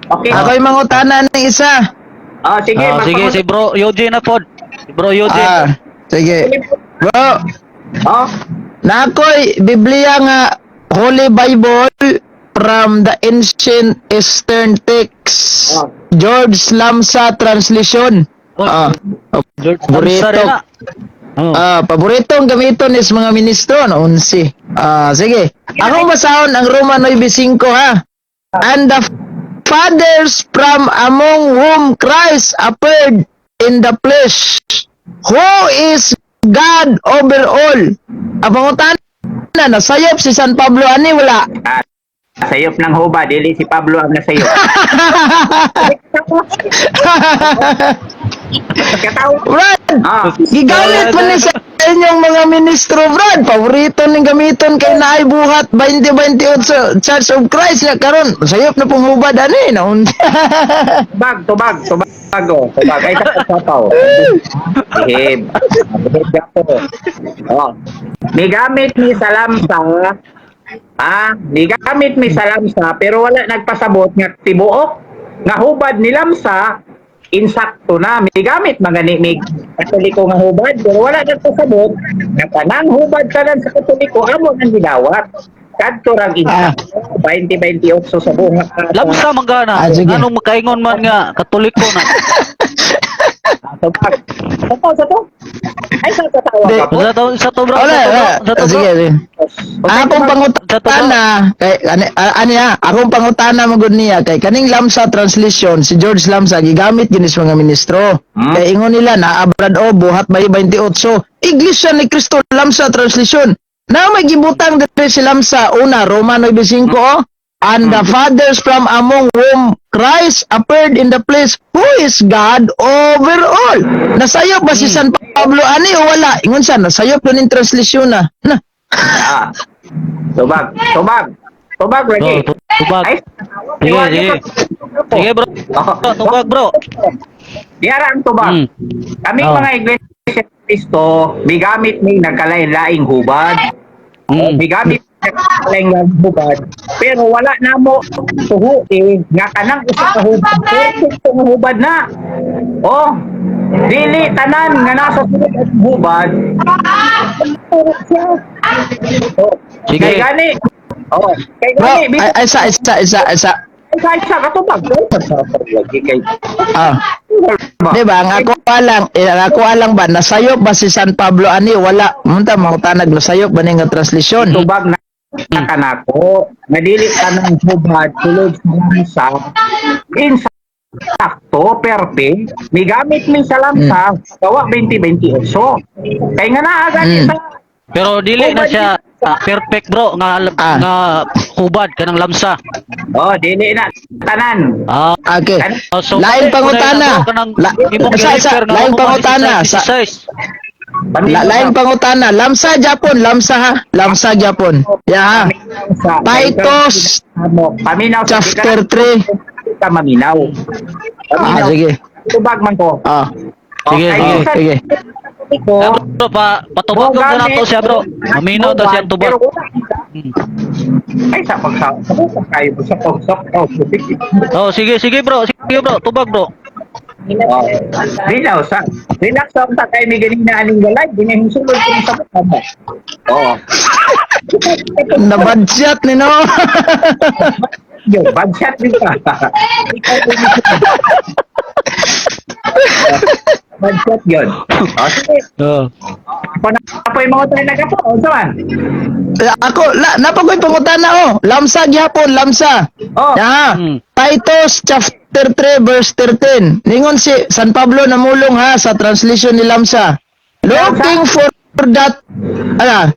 Okay. Ako'y mangutana ng isa. Oh, sige, Ah, sige, si Bro Eugene na pod. Si Bro Eugene. Ah, sige. Bro, Oh, nakoy Biblia nga Holy Bible from the Ancient Eastern Text. Oh. George Lamsa translation. Oh, Ah, George paborito. Lamsa rin na. Oh. Ah, paboritong gamiton is mga ministro no unsi. Ah, sige. Akong basahon ang Roma 9:5 ha. And the fathers from among whom Christ appeared in the flesh, who is God over all. Ang pangutana, nasayop si San Pablo ani wala? Ah, sayop ng huba, dili si Pablo ang nasayop. Kataw. Brad, Ah, gigamit man ni sa inyong mga ministro, Brad. Paborito ning gamiton kay naay buhat 2028 Church of Christ nga karon. Sayop na pong hubad ani naun. Tubag, tubag, tubag, oh, tubag. Ay, sa sapaw. Bihib. Bihib ako. Oh. Migamit ni Salamsa, ah, migamit ni Salamsa, pero wala nagpasabot nga tibuok nga hubad ni Lamsa, insakto na. Migamit mga ni mig Katoliko nga hubad, pero wala nagpasabot nga tanang hubad tanan sa Katoliko amo nang gidawat. Kadto rang insakto 2028 sa buong Lamsa man gana. Ah, sige. Anong makaingon man nga Katoliko na. Tubag. Sa to, sa to. Ay, sa katawa Di. ka po. Sa to bro, Wala, sa to bro, wala. sa to bro. Sige, sige. Akong pangutana kay ani ani ha, akong pangutana magud niya kay kaning Lamsa translation si George Lamsa gigamit ginis mga ministro. Kay ingon nila na abrad o buhat may 28. Iglesia ni Cristo Lamsa translation. Na may gibutang diri si Lamsa una Roma 9:5 oh. And the fathers from among whom Christ appeared in the place who is God over all. Nasayop ba si San Pablo ani o wala? Ingon siya, nasayop doon yung translation na. Na. Ah. Tubag, tubag. Tubag lagi. Oh, tubag. Ay, Sige, sige. Sige bro. Tubag bro. Diara ang tubag. Kami mga Iglesia ni Cristo, migamit mi nagkalain-laing hubad. Migamit nagkalain laing hubad. Pero wala namo tuhuin nga kanang usa ka hubad. Perfecto nga hubad na. Oh, dili tanan nga nasa sulod ang hubad. Oh, Sige. kay gani. Oh, kay Bro, gani. ay, ay, isa, isa, isa, isa. Isa isa katubag. Lagi kay Ah. Di ba? Ang ako lang, eh, ang ako lang ba, nasayop ba si San Pablo ani? Wala. Munta, mangutanag, nasayop ba ni nga translation? Tubag na kanako. Nga dili tanang hubad sulod sa lamsa. Insakto, perfect. Migamit mi sa lamsa, gawa 2028. Kay nga naa gani sa Pero dili na siya perfect bro nga Ah. nga hubad kanang lamsa. Oh, dili na tanan. Ah, Okay. so Lain mali, pangutana. bro, kanang imong Isa, isa, gi-refer nga lain Roma pangutana. 16, Sa, lain pangutana. Lamsa Japon, lamsa ha. Lamsa Japon. Ya ha. Titus Paminaw sa chapter 3. Ka maminaw. Ah, Paminaw. sige. Tubag man ko. Ah, Sige, Okay, sige. sige. Ko, Ah, bro, pa patubag ko na nato siya bro. Maminaw ta siya tubag. Pero wala. Ay, sa pagsa sa kayo sa pagsak. Oh, sige. Oh, sige, sige bro, sige bro, tubag bro. Oh. Relax sa. Relax sa ta kay mi ganina aning galay, dinay sulod ko sa pagkaba. Oh. Nabadsyat ni no. Yo, bad shot din ka. Bad shot yun. Oh, sige. Oh. Ako na po yung mga tayo nagapo. Unsa man? Eh, ako, la, napakoy pangutana oh. Lamsa gyapon, lamsa. Oh. Ya. Titus chapter 3 verse 13. Ningon si San Pablo namulong ha sa translation ni Lamsa. Looking for that ala,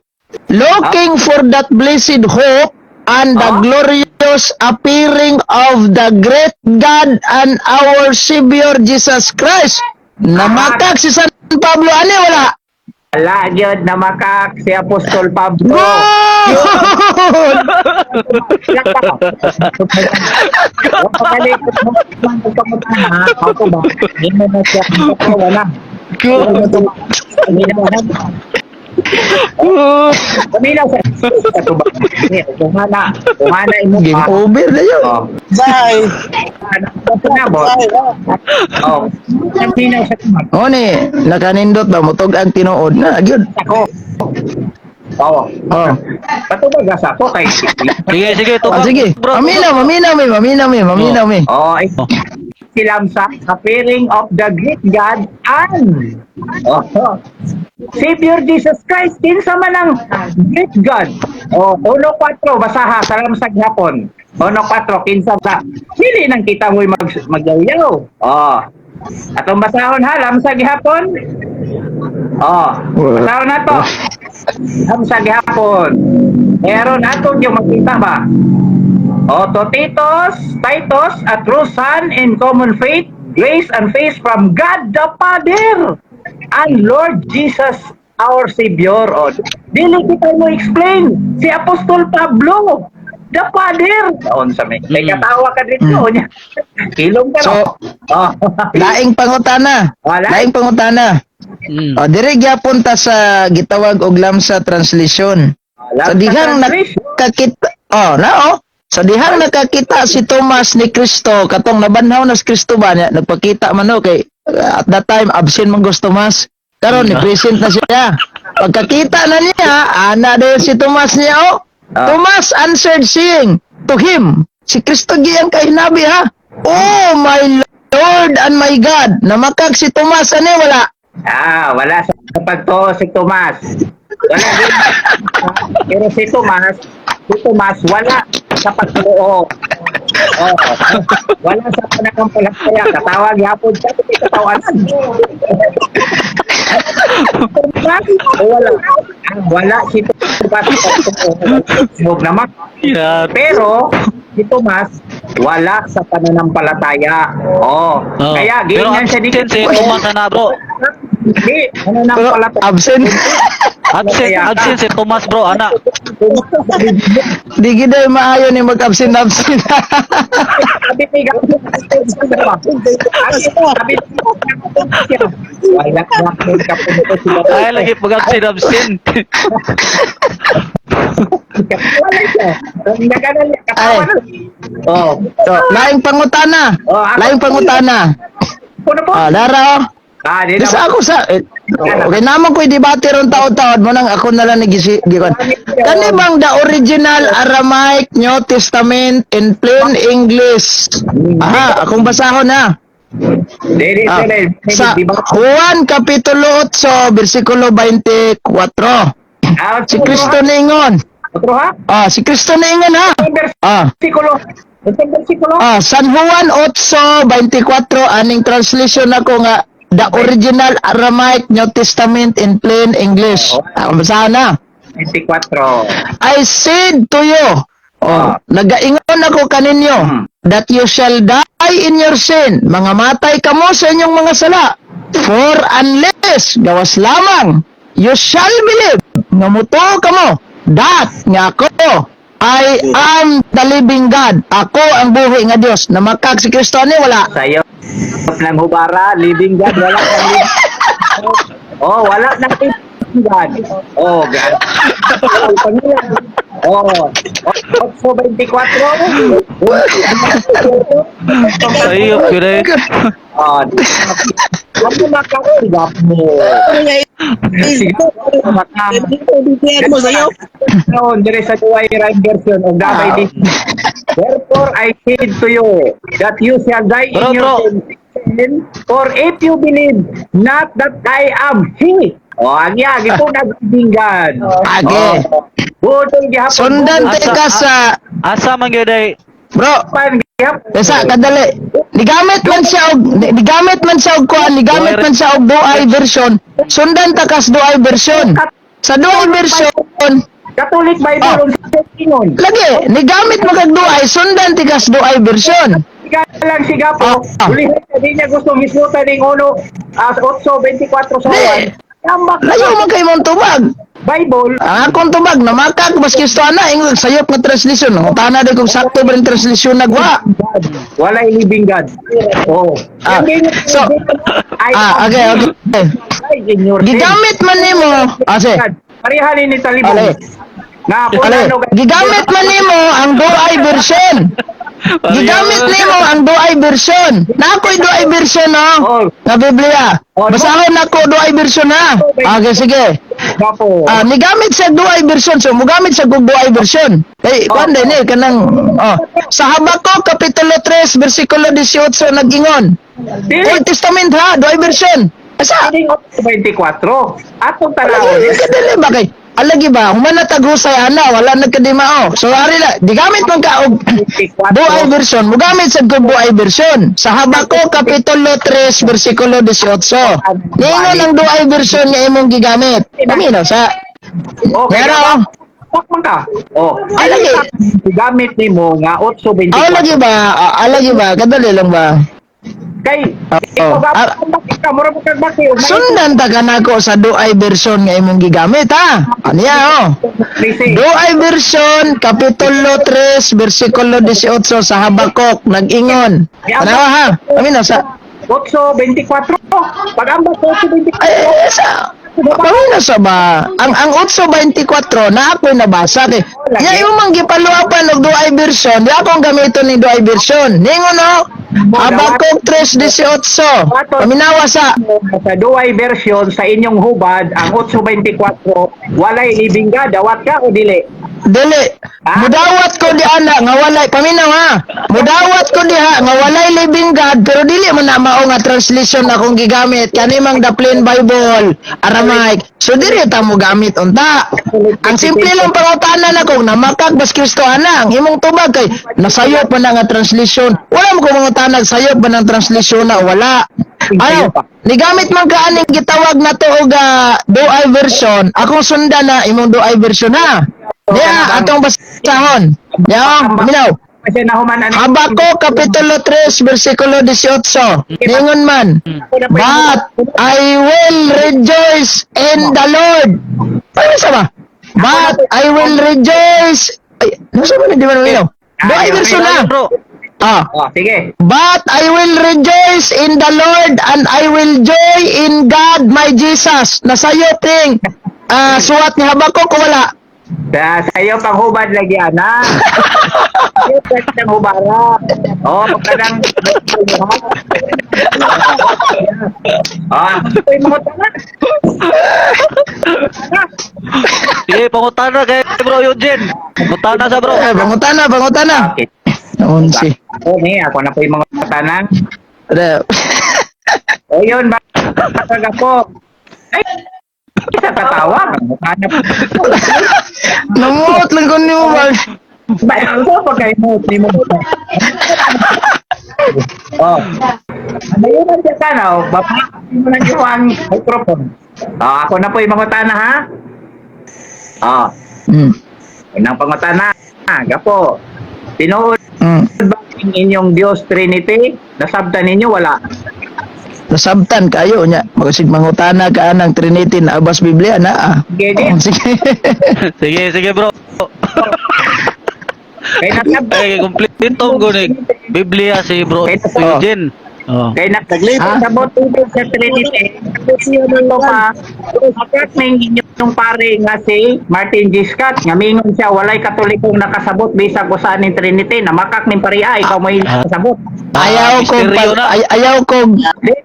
looking for that blessed hope and the glorious appearing of the great God and our Savior Jesus Christ. Namakak si San Pablo ani wala? Wala gyud na makak si Apostol Pablo. Good! Ako ba? Hindi mo na siya. Wala. Paminaw sa tubag. Kung hana imo Game pa. over na yun. Oh. Bye. Ano, Bye. oh. Paminaw sa tubag. O ni, nakanindot ba mutog ang tinuod na gyud. Ako. Oo. Oh. Patubag sa ako kay Sige, sige, Ah, tubag. sige. Bro. Maminaw, maminaw mi, maminaw mi, maminaw mi. Oh, ay, si Lamsa, appearing of the great God and, oh, Savior Jesus Christ, kinsa man ang great God. Oh, 1.4, basaha sa Lamsa gihapon. 1.4, kinsa sa dili nang kita mo'y magyawyaw. Oh. Atong basahon ha, Lamsa gihapon. Oh, basahon na to. Lamsa gihapon. Meron ato yung makita ba? O, to Titus, Titus, a true son in common faith, grace and faith from God the Father and Lord Jesus our Savior. O, dili kita mo explain. Si Apostol Pablo, the Father. Taon sa may. May katawa ka dito. Niya. Hilom ka, So, no? Oh. Laing pangutana. Wala. Laing pangutana. O dire gyapon ta sa gitawag og Lamsa translation. Sa dihang nakakita, oh, na oh. Sa dihang nakakita si Tomas ni Kristo katong nabanhaw na si Kristo ba niya, nagpakita man no kay at that time absent man gusto Tomas. Karon ni present na siya. Pagkakita na niya, ana dayon si Tomas niya oh. Ah. Tomas answered saying to him, si Kristo giyang kahinabi ha. "Oh my Lord and my God." Namakak si Tomas ani wala? Ah, wala sa pagtuo si Tomas. Wala din. Pero si Tomas wala sa pagtuo. Oh, wala sa pananampalataya. Katawag yapon siya, kasi katawanan. Tomas, wala. Wala si Tomas sa pagtuo. Huwag naman. Yeah. Pero si Tomas wala sa pananampalataya. Oh. Oh. Kaya Pero ganyan siya absent si Tomas na, bro. Hindi, Pero pananampalataya. absent. Absent, absent si Tomas, bro, ana. Di gid ay maayo ni mag-absent absent. Sabi ni Sabi wala na akong kapunto sila. Ay, lagi pag absent, absent. Wala siya. Nagano niya, katawa na. Oh. So, laing pangutana. Oh, ako- Laing pangutana. Puno po. Ah, dara oh. Ah, di Di na. sa ako sa eh, okay naman ko'y debate ron taod-taod mo nang ako na lang nagisi gikon. Kani bang the original Aramaic New Testament in plain English? Aha, akong basahon na. Dili, Ah, dili. sa Di ba? Juan Kapitulo 8 versikulo 24. Ah, Si Kristo ningon. Otro ha? Ah, si Kristo ningon ha. Ang versikulo. Ang versikulo. Ah, San Juan 8:24 aning translation nako nga the original Aramaic New Testament in plain English. Ah, basahan na. 24. "I said to you," oh, nagaingon ako kaninyo, "that you shall die in your sin." Mga matay kamo sa inyong mga sala. "For unless," gawas lamang, "you shall believe," nga mutuo kamo, "that," nga ako, "I am the living God." Ako ang buhi nga Dios. Namakak si Kristo ani wala? Sayo ng hubara, living God, wala nang living. Oh, wala nang living God. Oh, God. Oh, 8.24. Sayop, yun eh. Oh, ano makasigap mo? Sigap maka. Mo sa'yo. Noon, dire sa Duay Rhyme version of Dabay di. "Therefore I said to you that you shall die Bro, in your bro. sin, for if you believe not that I am He." Oh, ang iya, gipong God. Age. Oh, budol gihapon. Sundan ka sa Asa man gyud ay bro. Pan gihapon. Kaysa kadali. Nigamit man siya og kuan, nigamit man siya og Duay version. Sundan ta kas Duay version. Sa Duay version, Catholic Bible Oh. unsa ingon? Lagi, nigamit mo kag Duay, sundan ti kas Duay version. Siga lang si Gapo. Ah. Ulihin niya, di niya gusto mislutan ning uno as 8:24 sa Di. Juan. Tambak Layo man kay mong tubag. Bible. Ang akong tubag namakak mas Kristo ana ingon sayop nga translation. Ngutana di kung sakto ba rin translation nagwa. God. Walay living God. Oh. Ah, Hindi niya- so, I Ah, okay. die in your sin. Gigamit man nimo, ah, sige. Pareha ni talibong. Ale. Nga Ale, pulano gigamit man nimo ang Duay version. Gigamit nimo ang Duay version. Na ako'y Duay version, no? Oh. Nga Biblia. Oh, Basahon nako Duay version ha. Okay, sige. Gapo. Ah, nigamit sa Duay version, so mugamit sa kog Duay version. Kay kuan din eh kanang oh. Sa Habakuk kapitulo 3 bersikulo 18 nag-ingon. Dili Old Testament ha, Duay version. Asa? 24. Atong Alagi, tanawon. kadali ba kay? Alagi ba? Humana tag-husay ana, wala nagkadimao. So ari la, di gamit man ka og Duay version, mugamit sad kog Duay version. Sa Habakuk kapitulo 3 bersikulo 18. Ningon ang Duay version nga imong gigamit. Paminaw sa. Okay. Meron, oh. Pak man ka. Oh. Ay, lagi. Gamit nimo nga 8.24. Ah, lagi ba? Ah, lagi ba? Kadali lang ba? Kay Oo. ikaw ba Ah. bakit ka mura mo kag baki ug may Sundan ta kanako sa Duay version nga imong gigamit ha. Aniya oh. Lisi. Duay version kapitulo 3 bersikulo 18 sa Habakuk nag-ingon. Tanawa ha. Paminaw sa 8.24. Pag ambak 8.24. ay, ay, sa paminaw sa ba? Ang 8:24 na ako'y nabasa kay. Nya imo man gipaluapan og Duay version, di akong gamiton ni Duay version. Ningon no. Habakuk 3:18. Paminawa sa Sa duay version sa inyong hubad ang 8.24 walay living God, dawat ka o dili? Dili. Mudawat ko di ana nga walay paminaw ha. Mudawat ko diha nga walay living God pero dili man na mao nga translation akong gigamit kani mang the plain Bible Aramaic. So diri ta mo gamit unta. Ang simple lang pangutana nako namakak bas Kristo ana ang imong tubag kay nasayop man na nga translation. Wala mo ko mangutana sayop ba ng translation na wala. Ayaw, nigamit man ka aning gitawag na to og Duay version. Akong sundan na imong Duay version ha. Diya, atong basahon. Diya, minaw. Kasi nahuman ani Habakuk Kapitulo 3, versikulo 18. Ningon man, "But I will rejoice in the Lord." Ano sa ba? "But I will rejoice." Ay, nasa ba na di ba na minaw? Duay version na. Bro. Ah. Oh, sige. "But I will rejoice in the Lord and I will joy in God my Jesus." Nasayop ting suwat ni Habakuk ko wala? Sa iyo pang hubad lagi ana. Sayo pang hubara. Oh, kanang Ah, koy mo tana. Sige, pangutana kay bro Eugene. Pangutana sa bro. Eh, pangutana, pangutana. Okay. Noon si. Oh, ni ako na po yung mga tanang. Re- O yun, ba kaga po. Ay, isa tatawag. Hanap. Namuot lang ko nimo ba? Ba, ako pa kay mo, ni mo. Oh. Ano yun ang ka na, oh. Baba, mo na yung ang microphone. Oh, ako na po yung mangutana, ha? Oh, unang pangutana. Ah, gapo. Tinuod ba ang inyong Diyos Trinity? Nasabtan ninyo, wala? Nasabtan kayo nya. Magsig mangutana ka anang Trinity na abas Biblia na ah. Sige, di. Oh, sige. Sige, sige bro. Kay nasabtan. Ay, kompleto ko ni Biblia si bro Eugene. Oh. Kay Ha? nasabot tungkol sa Trinity. Ito pa, akat na inyong pare nga si Martin G. Scott, nga mingon siya, walay katolikong nakasabot bisag usa ning Trinity, namakak ning pariya, ikaw may nakasabot. Ayaw ko Misteryo na. ay,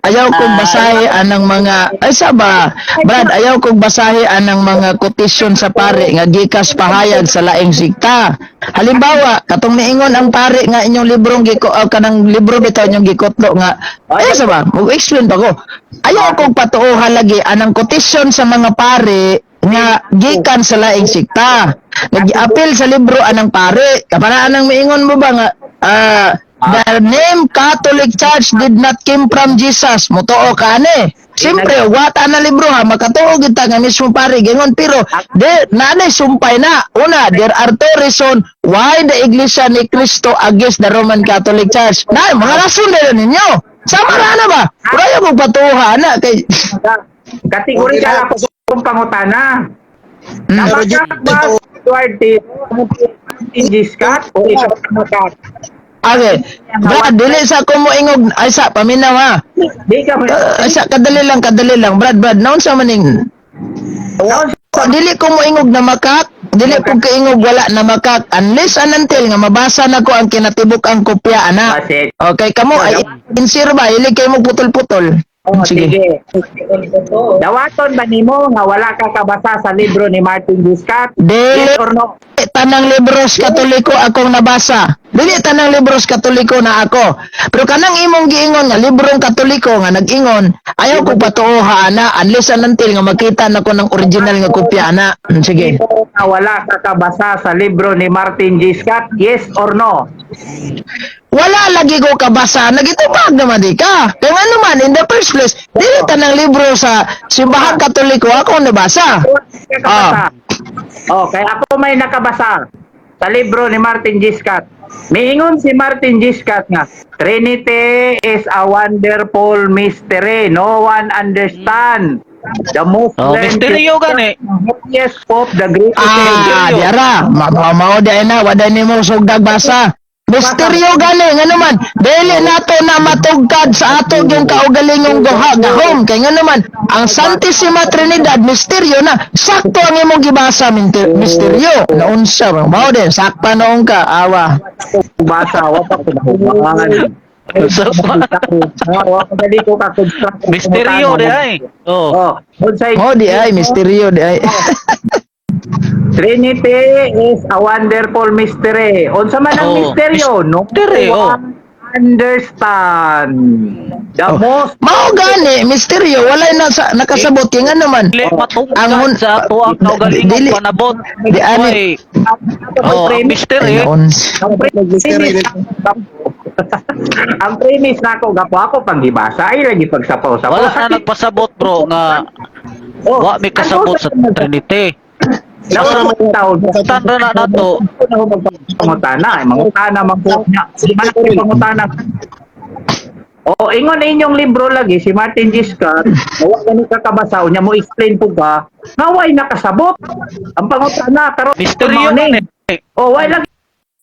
ayaw kong basahi anang mga ay sa ba Brad, ayaw kong basahi anang mga quotation sa pare nga gikas pahayag sa laing sikta. Halimbawa katong miingon ang pare nga inyong librong giko kanang libro bitaw inyong gikotlo nga ay sa ba mo explain pa ko. Ayaw kong patuohan lagi anang quotation sa mga pare nga gikan sa laing sikta. Nag-appeal sa libro anang pare. Kapara anang miingon mo ba nga "The name Catholic Church did not came from Jesus." Motoo ka ani. Siyempre, wata na libro ha, makatuo kita nga mismo pare gingon pero de nanay sumpay na. Una, there are two reason why the Iglesia ni Cristo against the Roman Catholic Church. Na, mga rason na ninyo. Sama ra na ba? Pero kong patuha na kay Kategori ka ako kung pangutana. Pero Namakak ba Edward T. Martin G. Scott o ikaw namakak? Okay. Brad, dili sa ko mo ingog ay sa paminaw ha. Di ka Ay sa kadali lang, kadali lang. Brad, Brad, naon sa maning Oh, dili ko moingog na makak, dili ko kaingog wala na makak unless and until nga mabasa na ko ang kinatibuk ang kopya ana. Kasi, Okay, kamo ay sincere ba? Ili kay mo putol-putol. oh, Sige. sige. Dawaton ba nimo nga wala ka kabasa sa libro ni Martin Giscat? Dili Yes or no? tanang libros Katoliko akong nabasa. Dili tanang libros Katoliko na ako. Pero kanang imong giingon nga librong Katoliko nga nag-ingon, ayaw ko patuoha ana unless and until nga makita nako ng original nga kopya ana. Sige. Nga wala ka kabasa sa libro ni Martin G. Scott? Yes or no? Wala lagi ko kabasa, nagitubag naman di ka. Kaya nga naman, in the first place, dili tanang libro sa simbahang Katoliko ako nabasa. Wala ka kabasa. Oh, kaya ako may nakabasa sa libro ni Martin G. Scott. Miingon si Martin G. Scott nga, "Trinity is a wonderful mystery. No one understand. The most Oh, misteryo gani. Yes, Pope, the greatest." Ah, diara, mao di na, wala nimo sugdag basa. Misteryo gani nga naman, dili nato na matugkad sa ato yung kaugalingong guha gahom kay nga naman ang Santissima Trinidad misteryo na sakto ang imong gibasa misteryo naunsa mao din sakpa noon ka awa. Basa, wa pa ko nahuman. Wa pa dali ko ka construct. Misteryo di ay. Oh. Oh, unsay Mao di ay misteryo di ay. Trinity is a wonderful mystery. Unsa man ang Oh, misteryo? No mystery, oh. one understand. The Oh. most Mao gani misteryo walay na sa, nakasabot kay nga naman Dili matugkad Ang sa ato ang kaugalingong dili- panabot. di ani- Oy. Oh, ang ay mystery. naunsa. Ang premise, ang premise nako gapo ako panggibasa ay lagi pagsapaw-sapaw. Wala na nagpasabot, bro, nga Oh, wa may kasabot sa Trinity. Nauna man taon. Tan ra na nato. Pangutana, eh, mangutana man po niya. Di man ako pangutana. O, ingon na inyong libro lagi si Martin G. Scott, wa gani ka kabasa unya mo explain po ka, nga way nakasabot. Ang pangutana karon Misteryo mao ni. gani. O, way lagi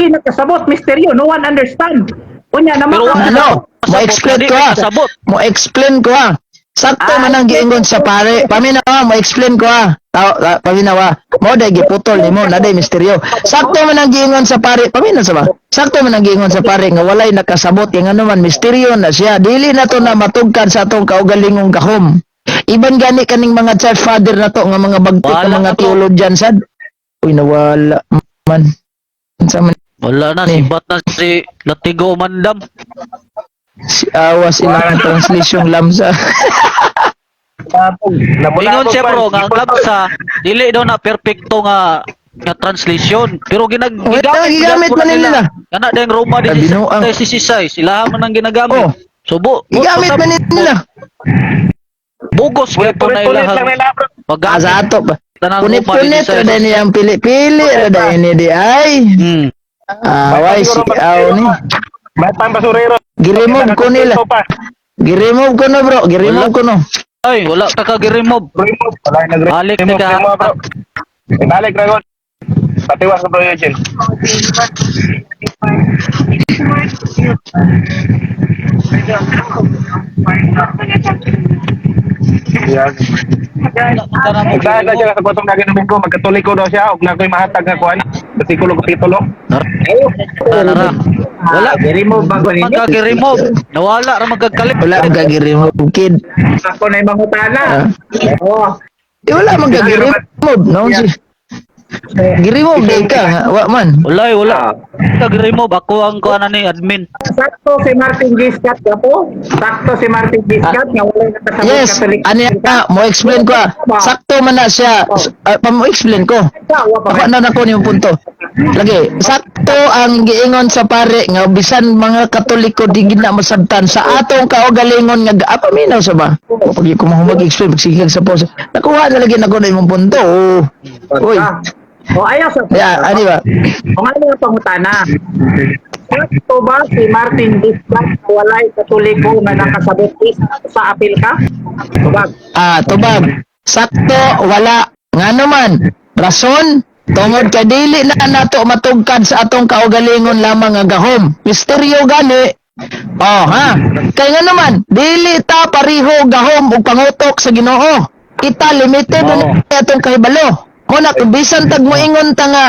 nakasabot, misteryo, no one understand. Unya naman Pero wala Ano? Mo explain ko ah. Kasabot. Mo explain ko ah. Sakto man ang giingon sa pare. Paminawa, mo explain ko ah. Tao, paminawa. Mo day giputol nimo, na day misteryo. Sakto man ang giingon sa pare. Paminaw sa ba? Sakto man ang giingon sa pare nga walay nakasabot kay ngano man misteryo na siya. Dili na to na matugkad sa atong kaugalingong gahom. Iban gani kaning mga church father na to nga mga bagtik nga Wala mga na to. theologian sad. Uy, nawala man. Unsa man Wala na, Eh. sibat na si Latigo Mandam. si awas ilang translation lamsa. Ingon siya, bro, nga ang lamsa dili daw na perpekto nga nga translation. Pero Wala, gigamit man nila. Kana dayang Roma di Kabinuang. si sila man ang ginagamit. Oh. So Gigamit man nila. Bugos kay po na Ulit-ulit ilahang lang nila, bro. paggamit Sa ato pa. tanang Roma Punit-punit 16. ra din niyang pili-pili ra din ni di ay. Away si aw ni. May pang basurero. Giremove ko nila. Giremove ko no, bro, giremove ko no. Ay, wala ka ka-remove. Remove. Wala yung nag-remove. Balik na ka. Remove, bro. Balik na, God. Patiwas na, bro, Eugene. Yeah. Nagsaad na siya sa kwatong lagi Domingo, magkatoliko daw siya, ug na ko'y mahatag nga kuan, bersikulo kapitulo. Tara. Wala. Remove ba ko ninyo? Magkagi-remove. Nawala ra magkagkalip. Wala ang gagiremove kid. Ako na yung mangutana. Oh. Di wala man gagiremove no si. Giremove day ka, nga, wa man. Wala, eh, wala. Ah. Kag-remove ako ang kuan ni admin. Sakto si Martin G. Scott ka po? Sakto si Martin G. Scott nga walay nakasabot Yes, Catholic. ano ka, mo explain ko ah. Sakto man na siya. Pa mo explain ko. Ako na nako niyong punto. Lagi, sakto ang giingon sa pare nga bisan mga Katoliko di gid na masabtan sa atong kaugalingon nga paminaw sa ba. O, pag ko mag-explain pagsigig sa pause. Nakuha na lagi nako na imong punto. Oh. Uy. O ayaw sa Ya, ani ba? O nga yung pangutana. Sakto ba si Martin G. Scott na walay Katoliko nga nakasabot sa apil ka? Tubag. Ah, tubag. Sakto wala nga naman. Rason tungod kay dili na nato matugkad sa atong kaugalingon lamang nga gahom. Misteryo gani. Oh, ha. Kay nga naman, dili ta pareho gahom ug pangutok sa Ginoo. Kita limited na atong kahibalo. Mo na kung bisan tag moingon ta nga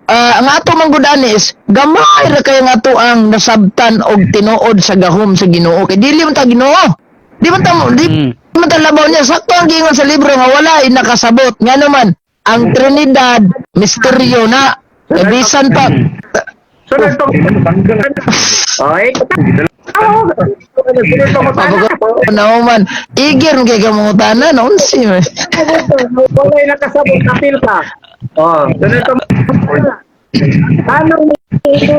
ang ato man gud ani is gamay ra kay nga ato ang nasabtan og tinuod sa gahom sa Ginoo kay dili man ta Ginoo. Di man ta di man ta labaw niya. Sakto ang giingon sa libro nga wala ay nakasabot. Nga naman ang Trinidad misteryo na. Kay bisan pa Sunod pang. Oy. Sunod pang utana. Pagko man igir kay ka mangutana na unsi man. Walay nakasabot, apil ka. Oh, sunod pang. Tanong mo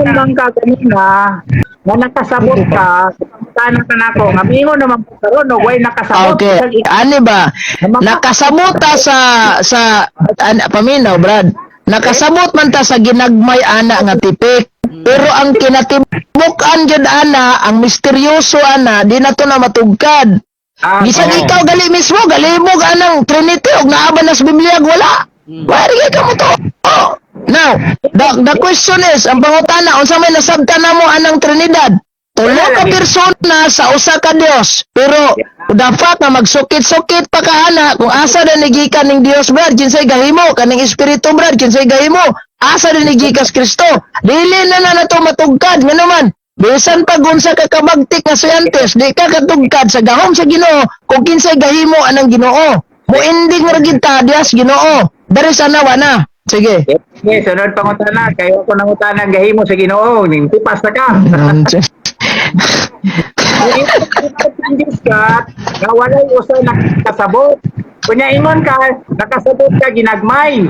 man ka ganina nga nakasabot ka, pangutana ka nako, nga mingon naman po karon og way nakasabot. Okay. Ani ba? Nakasabot ta sa paminaw, Brad. Nakasabot man ta sa ginagmay ana nga tipik. Pero ang kinatibuk-an jud ana, ang misteryoso ana, di na to na matugkad. Bisan ikaw gali mismo, gali mo anang Trinity og naa ba na sa Biblia ug wala. Wala ka mo to. Oh. Now, the question is, ang pangutana, unsa may nasabtan namo anang Trinidad? Tulo ka persona sa usa ka Dios. Pero the fact nga magsukit-sukit pa ka ana kung asa na nigikan ning Dios, Brad, kinsay gahimo kaning Espiritu, Brad, kinsay gahimo, asa na nigikas Kristo. Dili na na nato matugkad ngano man. Bisan pag unsa ka kabagtik nga scientist, di ka katugkad sa gahom sa Ginoo kung kinsay gahimo anang Ginoo. Moending ra gid ta dias Ginoo. Dari sana wa na. Sige. Okay, sunod pang utana, kayo ako nang utana gahimo sa Ginoo, ning tipas na ka. Ang ka, nga walay usa nakasabot. Kunya ingon ka, nakasabot ka ginagmay.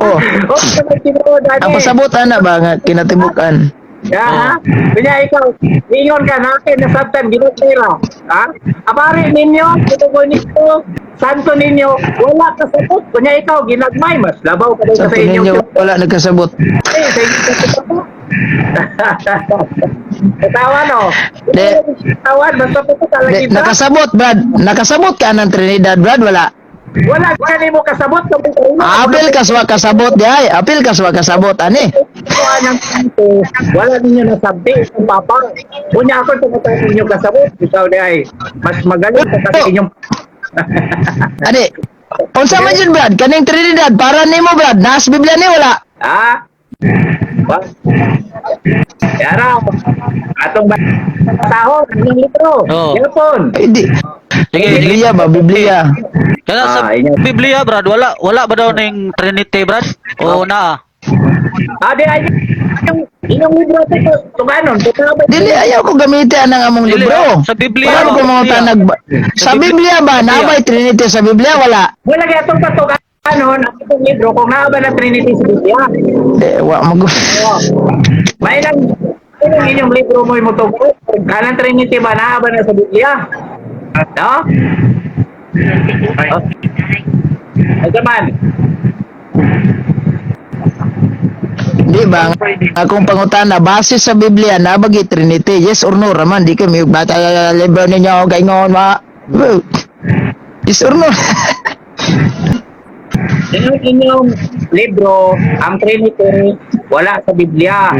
Oh. Oh, sabay tinuod ani. Ang pasabot ana ba nga kinatibuk-an? Ya, ha? Kunya ikaw, ingon ka na akin nasabtan ginagmay ra. Ha? Abari ninyo, tutugoy ninyo, santo ninyo, wala kasabot. Kunya ikaw ginagmay, mas labaw ka daw Sa sa inyong ninyo wala nagkasabot. Eh, sa inyong kasabot. Katawan, no? De- Katawan, basta po talaga Di, nakasabot, Brad. Nakasabot ka ng Trinidad, Brad, wala. Wala ka nimo kasabot. Apil ka sa kasabot di ay. Apil ka sa kasabot ani. Wala ng wala ninyo nasabti ang papa. Unya ako tumatawag ninyo kasabot. Ikaw di ay mas magaling pa kasi inyong Ani. Unsa man yun, Brad? Kaning Trinidad para nimo, Brad. Naas Biblia ni wala. Ha? Ba? Yara. Atong basahon ang libro. Oo. Yapon. Ay, di. Sige, sige. Biblia ba? Biblia. Kaya sa inyo. Biblia, Brad, wala wala ba daw ning Trinity, Brad? O naa? Ah, di ay yung inyong libro to tuganon. Dili ayaw ko gamitin ang among Dili, libro. sa Biblia, Wala ko sa mga Biblia. tanag ba? Sa Biblia ba nabay Trinity sa Biblia wala? Wala kaya atong patuganon ang itong libro kung naa ba na Trinity sa Biblia. Di, wa mag. Oo. May ilang ilang inyong libro mo yung mutugo. Kanang Trinity ba naa ba na sa Biblia? No? Oh. Ay, man. Di ba? Akong pangutana base sa Biblia nabagi Trinity, yes or no raman di kami bata libro ninyo gaingon wa. Yes or no? Yung inyong libro, ang Trinity, wala sa Biblia.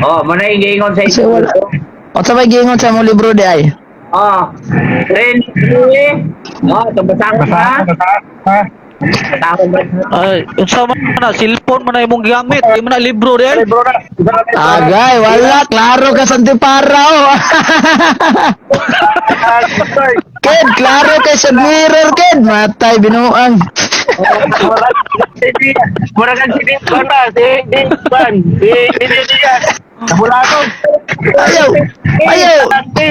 Oh, mo na yung giingon sa Kasi inyo. wala. Unsa may giingon sa imong libro di ay? Oh, Trinity. Oh, itong basahon ha. Ha? Basahon ba? Ay, unsa man na cellphone man na imong gigamit, di man na libro di ay. Libro na. Isa na libro na. Agay, wala klaro ka sa antipara oh. Sorry. Kid, klaro kay sa mirror, kid. Matay binuang. Wala. Mura kang si Ban ba? Si si Ban. Si si Diaz. Nabulagog. Ayaw. Ayaw.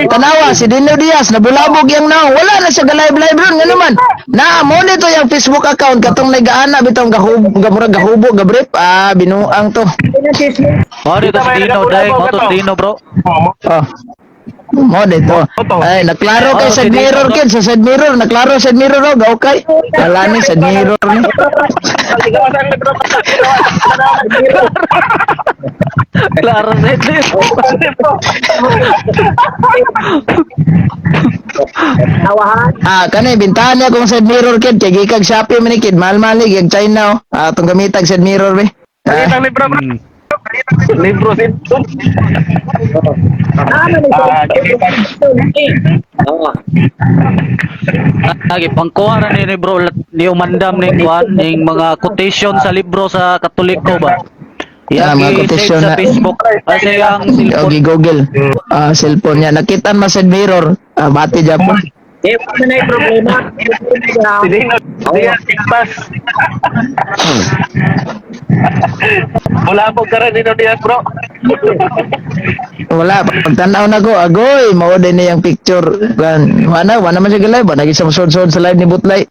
Tanawa si Dino Diaz nabulabog yang naong. Wala na siya ga-live live ron ngano man. Na mo nito yung Facebook account katong nagaana bitong gahub gamura gahubo gabrip ah binuang to. Oh, dito si Dino, dai, mo to Dino, bro. Oh, Oh. Mo dito. Ay, naklaro kay Oh, sa si Dino, mirror bro. kid sa side mirror, naklaro sa mirror og okay. Wala ni sa mirror ni. Ikaw ang libro pa. Klaro sa libro. Tawahan. Ah, kani bintahan niya kung side mirror kid kay gikag Shopee man ni kid, mahal-mahal ni gikag China oh. Ah, atong gamitag side mirror be. Ah, Ang libro bro. Libro Simpson. Ano ni Ah, kita. Oo. Lagi pangkuha ra ni bro ni umandam ning kuan ning mga quotation sa libro sa Katoliko ba. Ah, mga Iya, quotation i-save sa na. Facebook kasi ang O cellphone. gi-Google. Ah, cellphone niya. Nakita man sa mirror. Ah, bati Japon. Eh, wala na yung problema. Si Dino, Diaz, Tikpas. Wala po ka rin, Dino Diaz, bro. Wala, pagtanaw na ko, agoy, mao din niyang picture. Gan, wala, wala man siya live, wala sa sod sa live ni Butlay.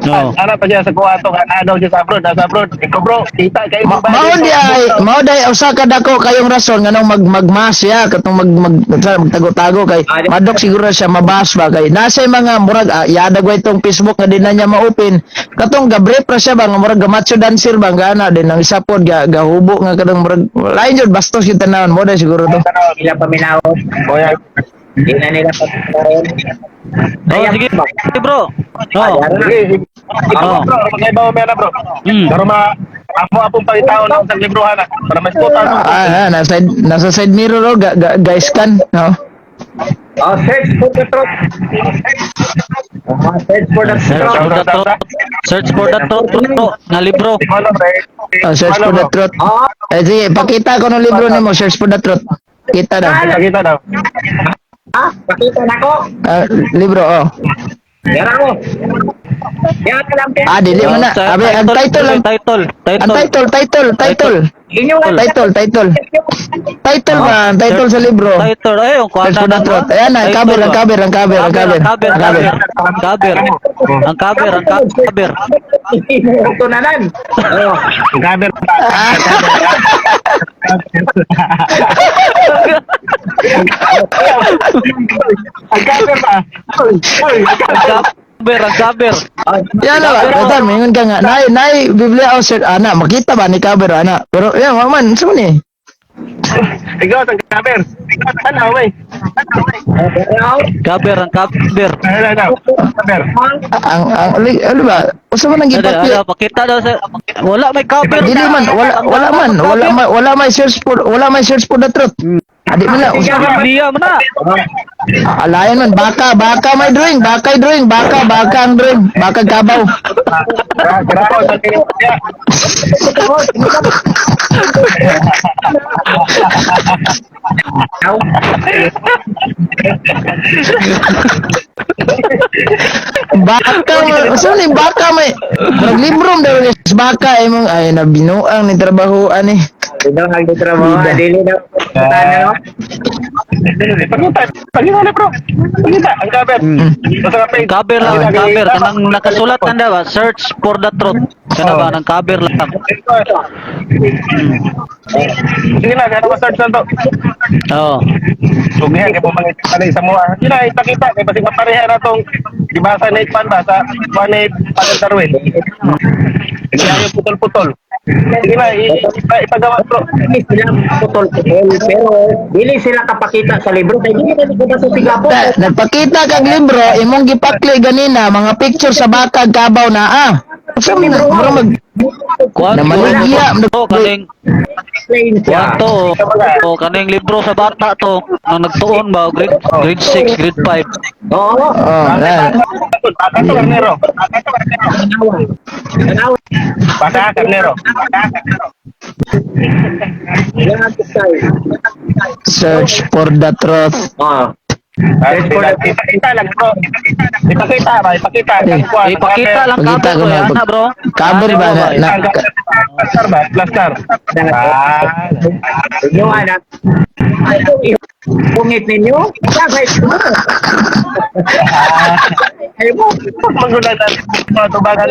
No. Ano pa siya sa kuha to, ano siya sa abroad, nasa abroad. Ikaw bro, kita kayo. Ma mao di ay, mao di ay usa ka dako kayong rason nganong mag magmas siya katong mag mag magtago-tago kay madok siguro siya mabas ba kay nasa mga murag ah, yadag wa itong Facebook nga di na niya ma-open katong gabrep ra siya ba nga murag gamacho dancer ba nga ana din ang isa pod ga, gahubo nga katong murag lain jud bastos yung tanawon mo di siguro to. Nila paminawon. Kuya, Hindi na nila paminawon. Oh, sige, sige bro. No. sige. Ikaw Oh. bro, magkaibaw mo na bro. Pero ma, apo apong pangitaon lang sa librohan na. Para mas total mo. Ah, ah, nasa side mirror oh, ga, ga, ga scan, no. Oh, search for the truth. Oh, search for the Search truth. for the truth. Search for the truth bro. Nga libro. Di ko alam, pre. Oh, search for the truth. Oh, Eh, sige, pakita ko ng libro nimo, search for the truth. Kita daw. Kita daw. ah, pakita na ko. Ah, libro, oh. Yara ko. Yara lang. Ah, dili man na. Abi, ang title lang. Title, Ang title. title, title, title. Inyo lang. Title, title. Title ba? Ang title sa libro. Title ay yung kuan Search for the truth. Ayan na, ang cover, ang cover, ang cover, ang cover. Ang cover, Ang cover. ang cover. Ang cover, ang cover. Ito na nan. Oh. Ang cover. Ang cover ba? Uy, uy, ang cover. Ang cover, ang cover. Yan na ba? Ito, mingon ka nga. Nay, nay, Biblia o sir, ana, makita ba ni cover, ana? Pero, yan, wa man, saan ni? Ikaw, ang cover. Ano, wey? Oh, Cover, ang cover. Ano, ano? Cover. Ang, ano ba? Usa man ang Ano, gipakli. ano, pakita daw sa wala may cover. Dili man, wala, wala man, wala man, wala may search for, wala may search for the truth. Adi man na, usa Biblia man na. Alayan man, baka, baka may drawing, baka drawing, baka, baka ang drawing, baka kabaw. Grabe, sa tingin niya. Baka, saan ni baka may, murag libro daw guys, baka imong ay nabinuang ni trabahoan eh. Dili ang trabaho, dili na. Ano? Pagkita, pagkita na bro. Pagkita, ang cover. Basta ka page. Ang cover lang, ang cover. Kanang nakasulat na ba? Search for the truth. Kana ba? Nang cover lang. Sige na, kaya ma-search na to. Oo. Sugihan, kaya pumangit pala sa mua. Sige na, ipakita. Kaya basig mapareha na tong gibasa na ikpan ba sa 18 Padel Darwin. Kaya yung putol-putol. Sige na, ipagawa bro. Dili sila putol-putol, pero dili sila kapakita sa libro kay dili na ko sa Singapore. Nagpakita kag libro, imong gipakli ganina, mga picture sa baka kabaw na ah. Usa man, murag mag, Kuan Namaligya, to kaning Explain kuan siya. to. Oh, kaning libro sa bata to nang nagtuon ba grade grade 6, grade 5. Oo. oh, na. Baka to, karnero. Tanawa. Tanawa. Baka, karnero. Yan tayo. Search for the truth. Oh. Ah, Ipakita lang bro. Ipakita ba? Ipakita. Ang kuwan, ang Ipakita cover. lang Pakita cover ko ko na, yan na bro. Cover ba na, na, Plaster ba? Plaster. Ah. Inyo anak. Pungit ninyo? Sabay ko. Ay mo. Magulan na mga tubangan.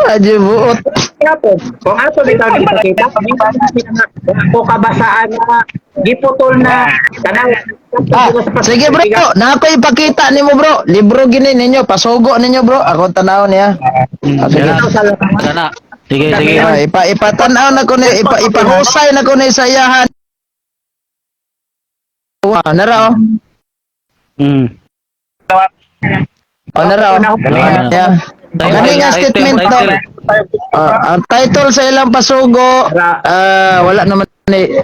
Adyo buot. Yapon. Kung ato bitaw gipakita, ako kabasaan na giputol na kanang Ah, sige bro, na ako ipakita nimo bro. Libro gini ninyo, pasugo ninyo bro. Ako tanaw niya. Ah, sige. Kana. Sige, sige. Ah, ipatanaw na ko ni ipa, ipahusay na ko ni sa iyahan. Wow, nara oh. Oh, nara oh. Ah. Yeah. Kani nga statement to. Title. Ah, ang title sa ilang pasugo, ah, wala naman ni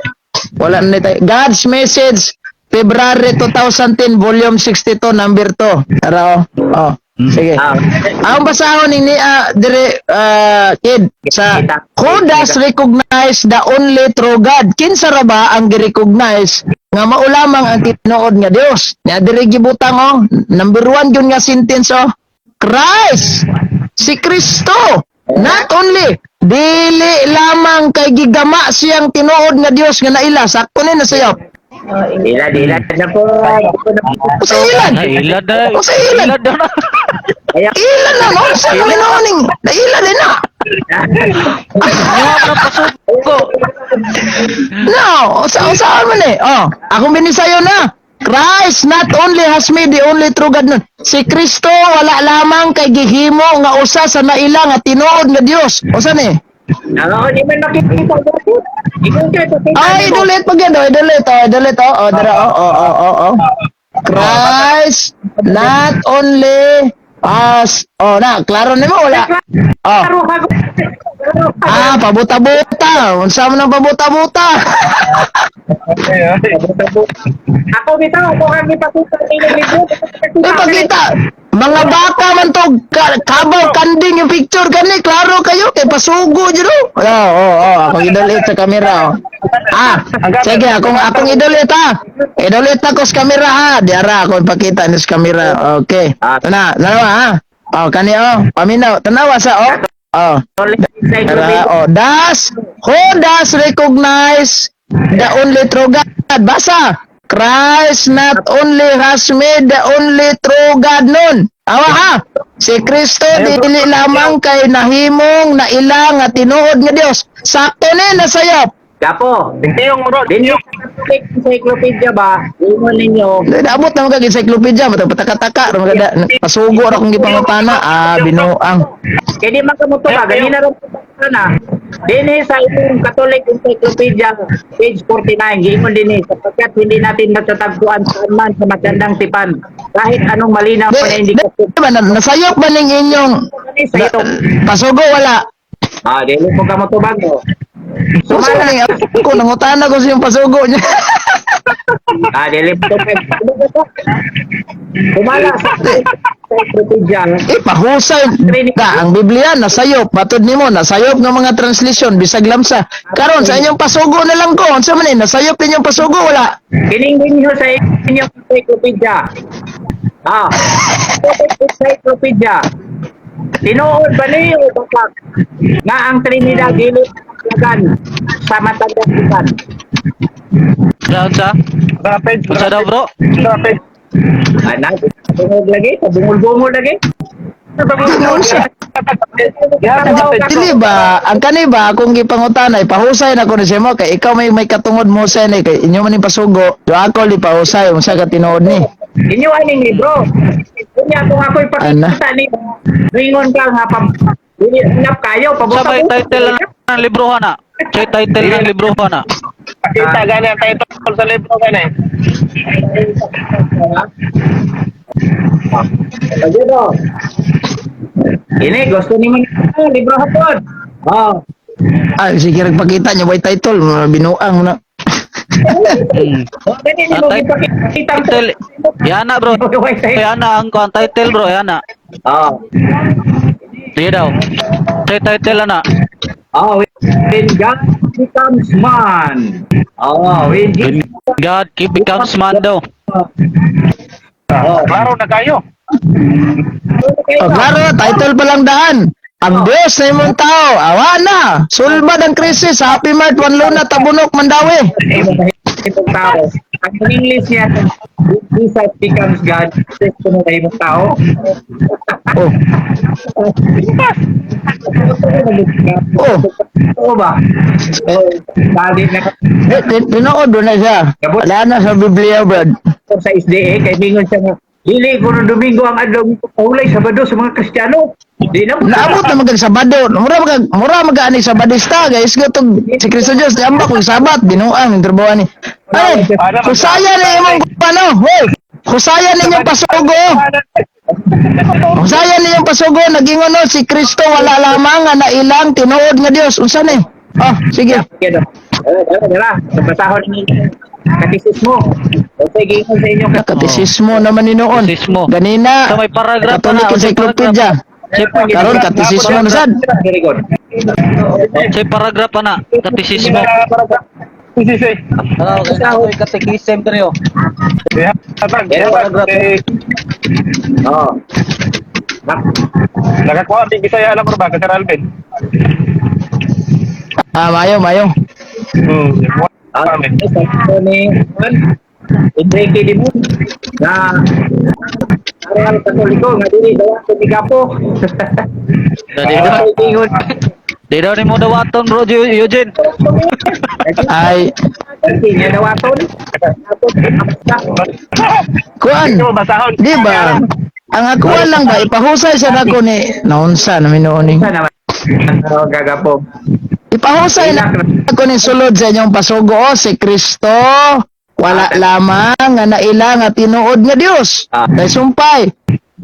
wala na ni tayo. God's Message, February 2010, Volume 62, number 2. Tara, oh. Oh, sige. Ah, Ang basahon ni niya dire kid sa who does recognize the only true God? Kinsa ra ba ang gi-recognize nga mao lamang ang tinuod nga Dios? Nya dire gibutang, oh, number 1 gyud nga sentence, oh. Christ, si Kristo, not only, dili lamang kay gigama siyang tinuod nga Dios nga naila, sakto ni nasayop. Ilad, ilad na po. Sa ilan? Ay, ilad na. O, sa ilad. Ilad na. Kaya, Ilan na no sa kaminuning naila din na. Iwa na pasugo. No, saan man eh. Oh, akong binisayo na. Christ not only has made the only true God nun. Si Kristo wala lamang kay gihimo nga usa sa naila nga tinuod nga Dios. Usa ni? Oo, di man makikita. Ikaw kay pakita Ay, nimo. idulit pag yan. Oh, idulit. Oh, idulit. Oh, oh, dara. Oh. Christ not only as, oh na, klaro nimo wala. Oh. Klaro ka. Klaro ka. Ah, pabuta-buta. Unsa man ang pabuta-buta? Ako bitaw, ako kang ipakita ninyo libro. Eh, pagkita, mga baka man to, kabaw, kanding yung picture kani, klaro kayo, kay pasugo dyan, oh. Oo, akong idulit sa kamera, oh. Ah, sige, akong idulit, ha. Idulit ako sa kamera, ha. Diara, akong ipakita ni sa kamera. Okay. Ito na, dalawa, ha. Oh, kani, oh. Paminaw, tanawa sa, oh. Oh. Tara, oh. Who does recognize the only true God? Basa. Christ not only has made the only true God nun. Awa ha. Si Kristo dili lamang kay nahimong naila nga tinuod nga Dios. Sakto ni nasayop. Gapo. Tingtiyong mo, bro. Din yung Catholic Encyclopedia ba? Ingon ninyo. Naabot na mga encyclopedia, matapataka-taka, pasugo ra kung gipangutana, ah, binuang. Kaya di man kamo ba? Ganina rin na. Dinhi sa inyong Catholic Encyclopedia, page 49, giingon dinhi, sapagkat hindi natin matatagpuan saan man sa matandang tipan, kahit anong malinaw pa na Di, indikasyon di ba, nasayop ba ning inyong sa ito. pasugo wala? Ah, dili po kamo tubag mo. Unsa man ning ako nangutana ko sa iyong pasugo niya. Ah, dili po tubag. Sumala sa Encyclopedia. Eh, pahusay ka ang Biblia nasayop, matod nimo nasayop ng mga translation bisag lamsa. Karon sa inyong pasugo na lang ko, unsa man eh, nasayop ninyong pasugo wala? Kining ninyo sa inyong encyclopedia. Ah, Catholic Encyclopedia. Tinuod ba niyo o bakak nga ang Trinidad dili naglagan sa matandang tipan? Sa unsa? Sa page. Unsa daw, bro? Sa page. Ana, bungol lagi, bungol-bungol lagi. Unsa? Dili ba ang kani ba akong gipangutana, pahusay na ko ni mo kay ikaw may katungod mo sa ni kay inyo man ning pasugo. Do ako di pahusay unsa ka tinuod ni. Inyo aning libro. Unya kung ako'y pakita ni ringon ka nga pa dili hanap kayo Sa may pabuta. title ng libro na. Sa title ng libro na. Pakita gani ang title sa libro gani. Pagyo. Ini gusto ni mo libro hapon. Oh. Ah, sige pakita niyo way title, mga binuang na. Oh, dili ni mo Ang ipakita. Title. Yana, bro. Yana ang title, bro, yana. Oh. Di daw. Sa title na. Oh, when God becomes man. Oh, when When God becomes man daw. Oh. Klaro na kayo. Oh, klaro, title pa lang daan. Ang Diyos na imong tao, awa na. Sulbad ang krisis, Happy Mart, One Luna, Tabunok, Mandawi. Itong tao. Ang English niya, Jesus becomes God. Gusto mo na imong tao. Oh, oh. Oo ba? Oh, dali na Eh, tinuod na siya. Wala na sa Biblia, brad. sa SDA, kay mingon siya nga, dili ko no Domingo ang adlaw hulay Sabado sa mga Kristiyano. Di na mo. Naabot na magag Sabado. Mura mag ani Sabadista, guys. Go to si Kristo Diyos, di ambak kung Sabat, binuang ang trabaho ni. Ay, kusaya na imong ano, hoy. Kusaya ninyong pasugo. Unsa yan niyang pasugo nagingon no si Kristo wala lamang nga nailang tinuod nga Dios. Unsa ni? Oh, sige. Sige do. Eh, dara, dara. Basahon ninyo. Katisismo. Okay, gingon sa inyo. Katisismo naman ni noon. Katisismo. Ganina. Sa may paragraph Catholic na, Encyclopedia. Karon katisismo na sad. Very good. Sa paragraph pa na, katisismo. Sisi. Ano, kay katikism diri oh. Hatag, Pero hatag. Eh, Oh. nakakuha ang Bisaya na bro ba, Sir Alvin? Ah, mayo, mayo. Kuha Ah, kami. ito ni Enrique de Moon na Aral Katoliko nga dili daw ako ni Gapo. Di daw, Ingon. di daw nimo dawaton bro Eugene. Ay, Niya dawaton. kuan. Hindi mo basahon. Di ba? Ang ako lang ba ipahusay sa nako ni naunsa na minuoning. Sa naman ang gagapo. Ipahusay na ako ni sulod sa inyong pasugo o si Kristo wala lamang nga naila nga tinuod nga Dios. Ah. Kay sumpay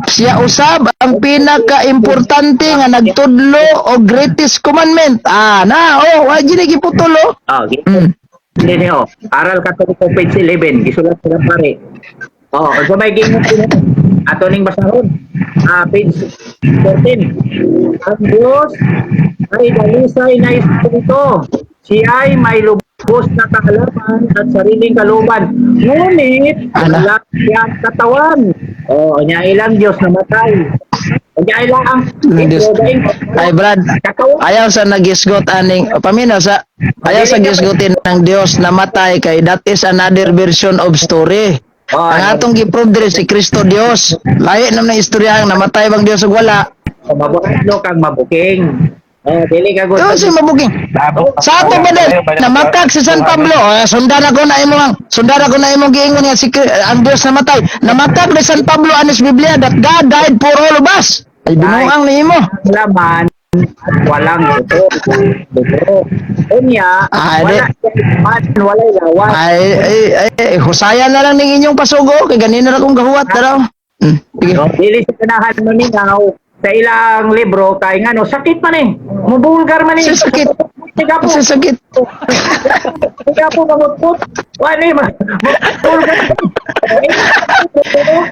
siya usab ang pinakaimportante nga nagtudlo og greatest commandment. Ah, na oh, wa gini giputol oh. Ah, hindi niyo. Aral Katoliko page 11 gisulat sa pare. Oh, unsa may gingon sila? Ato ning basahon. Ah, page 14. Ang Diyos ay dalisay na espiritu. Siya ay may lubos na kaalaman at sariling kalooban. Ngunit, Ala. wala siyang katawan. Oh, nya ilang Diyos namatay. Nya ilang ang Ang Diyos. Ay Brad, Katawan. ayaw sa nagisgot aning paminaw sa ayaw sa gisgutin ng Dios namatay kay that is another version of story. Oh, Ang atong gi-prove diri si Kristo Dios. Lahi naman ang istorya ang namatay bang Dios ug wala. Mabuhatlo kang mabuking. Oh, dili ka Ito si mabuking. Sa ato ba din, namatag si San Pablo. Eh, sundan ako na imong sundan ako na imong giingon nga si ang Dios namatay. Namatag ni San Pablo anis Biblia that God died for all of us. Ay binuang ni imo. Laman at walang buto. Buto. Unya, Ah, wala siyang laman, walay lawas. Ay, ay, ay, ay, husayan na lang ning inyong pasugo kay ganina ra kong gahuwat daraw. Sige. No, dili sa ganahan mo ningaw sa ilang libro kay ngano sakit man eh. Mubulgar man eh. Sa sakit. Tiga po. Sa sakit. Tiga po mamutput. Wala eh, mabulgar.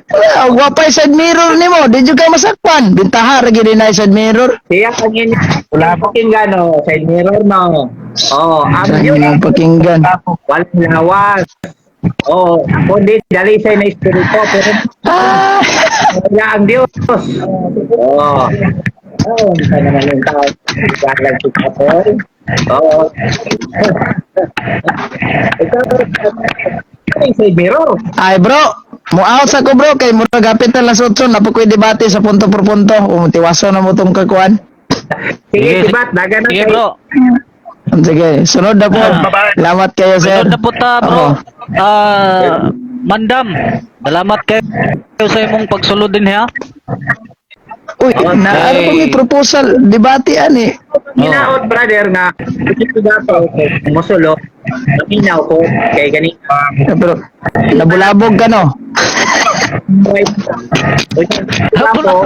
Wala, wapay side mirror nimo, di jud ka masakpan. Bintaha ra gid na side mirror. Siya ang inyong Wala po. pakinggan no, sa mirror no. Oh, ang Sa Diyos inyong pakinggan. walang lawas. Oh, kundi dalisay na espiritu pero Ah, wala ang Diyos. Oh. Oh, hindi naman yung tao. Galag si Kapol. Oo. Ikaw, ay, sa mirror. Ay bro, mo out sa ko bro kay murag hapit na las 8 na po ko'y debate sa punto por punto. Tiwaso na mo tong kakuan. Sige, Sige, sibat, daga na Sige kayo. bro. Sige, sunod na po. Bye-bye. Salamat kayo, sir. Sunod na po ta bro. Oo. Ah, Mandam, salamat kayo sa imong pagsulod din ha. Uy, na ano pa may proposal, debate ani. Hinaot, brother, nga, ito dato, musulo, maminaw ko, kay gani. Eh, pero nabulabog ka no. Ako, Bulabog.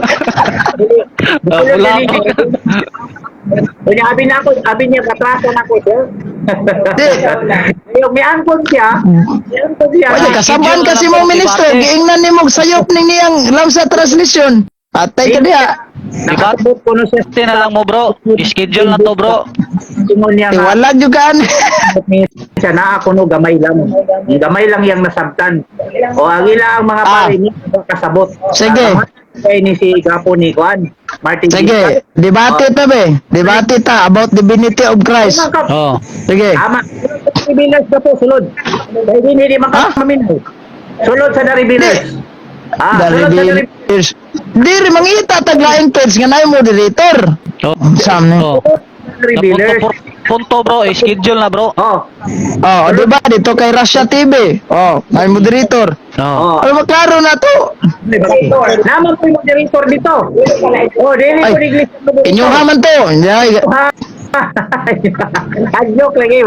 Unya, abi na ako, abi niya, katrasan ako, sir. Di. Ayun, may angkon siya. May angkon siya. Oye, kasaban kasi mo ministro, giingnan nimo sayop ning niyang lamsa translation. Atay ka diha. Nakasabot ko no siya. Debate na lang mo bro. I-schedule na to bro. Ingon niya nga, Tiwalag jud ka ani. siya na ako no, gamay lang. Ang gamay lang yang nasabtan. O ang ila ang mga Ah. pare niya kasabot. Sige. Kay ni si Gapo ni Juan. Martin Sige, debate ta be. Debate ta about divinity of Christ. Oh. Sige. Tama. Revealers ka po, sulod. Kay hindi di makamaminaw. Sulod sa the revealers. Ah, The sulod sa the revealers. revealers. Diri mangita tag laing page nga naay moderator. Oh. Sam ni. Oh. The revealers. Punto, punto bro, i-schedule na bro. Oh. Oh, di ba dito kay Russia TV. Oh, may moderator. Oh. Oh. Ano maklaro na to? Naman po yung moderator dito. Oh, dili Ay, ko ni Iglesia moderator. Inyo man to. Hindi Adjok lagi.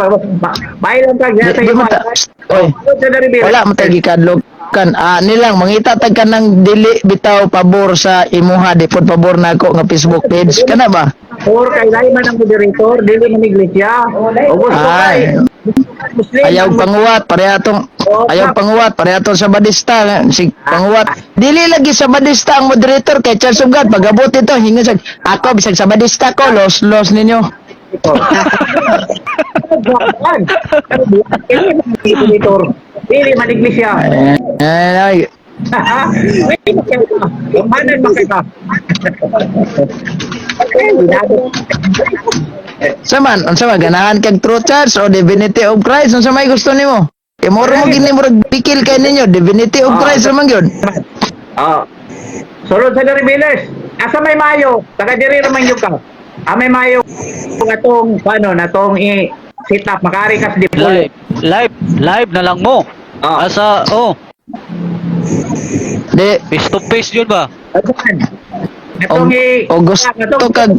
Bailan ka di, sa di imo. man ta. Oy, Sulod sa the revealers. wala man tay gikadlok. Kan nilang mangita tag kanang dili bitaw pabor sa imuha, di pod pabor nako nga Facebook page kana ba? Or kay lahi man ang moderator, dili man iglesia. O gusto kay Ay. Muslim. Ayaw panguwat pareha tong ayaw panguwat pareha tong sa badista si panguwat. Dili lagi sa badista ang moderator kay Church of God pagabot ito hinga sa ako bisag sa badista ko los los ninyo. Dili man moderator. Dili man iglesia. Ay, ay, Manan ba ka? Sa man, unsa man ganahan kag true church o divinity of Christ, unsa may gusto nimo? Kay moro mo gini murag bikil kay ninyo, divinity of Christ ra man gyud. Ah. Sulod sa Revealers. Asa may mayo? Taga diri ra man gyud ka. Ah, may mayo atong paano natong i set up makari kas di Live, live, live na lang mo. Ah. Asa, oh, Di face to face yun ba? Asan? Atong i O gusto kag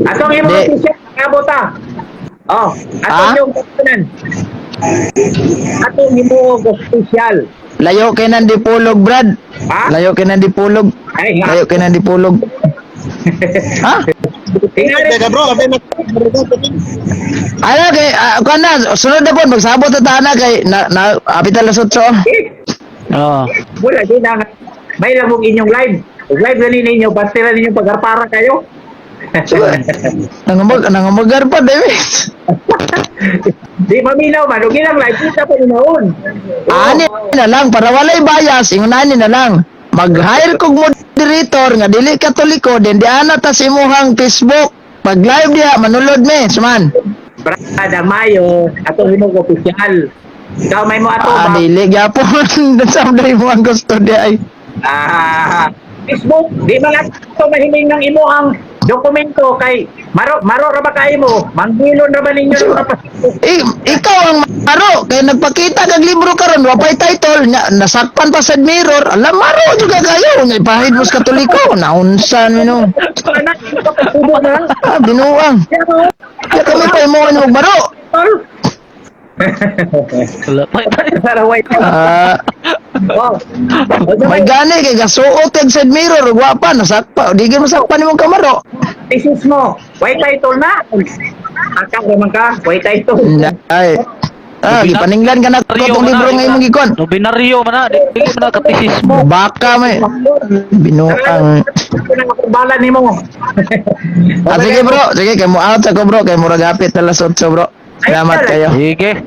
Atong imo Di. official nakabot ta. Oh, atong Ah? yung tanan. Atong imo official. Layo kay nang dipulog, Brad. Ha? Layo kay nang dipulog. Ay, nga. Layo kay nang dipulog. Ha? Tingali Teka bro, kami na. Ano kay kuan na sunod na pud magsabot ta ta na kay na, na apit alas 8. Eh, Ah. wala di na. May lamog inyong live. Ug live gani ninyo, basta ra ninyo pagarpara kayo. Nangamag nangamagar pa David. Di maminaw man, ug ilang live kita pa noon. Ani na lang para walay bias, ingon ani na lang. Mag-hire kog moderator nga dili katoliko, then di ana ta sa imuhang Facebook. Pag live diha manulod me, suman. Brad, ang mayo, atong himog official. Ikaw may mo ato Ah, ba? dili gyapon. Sa day mo ang gusto di ay. Ah, Facebook, di man ato mahiling ng imo ang dokumento kay maro maro ra ba kay mo? Manghilon ra ba ninyo ng mga Eh, ikaw ang maro kay nagpakita kag libro karon wa pay title nya, nasakpan pa sa mirror, alam maro jud ka kayo nya ipahid mo sa katoliko naunsa ni no. Anak, tubo na. Ah, binuang ya kami pa imo og maro. Wala pa. Saraway. Ah, Oh. may gani kay gasuot kag side mirror ug wa pa nasakpa di gyud masakpan imong kamaro. Thesis mo, way title na. Aka ra man ka, way title. Ay, ah, gipaninglan ka na ko tong libro nga imong gikon. No binaryo man na, dili man na katisis mo. Baka may binuang. Ako na bala nimo. Ah, sige bro, sige kay mo out ako bro, kay murag hapit alas 8 bro. Salamat kayo. Sige.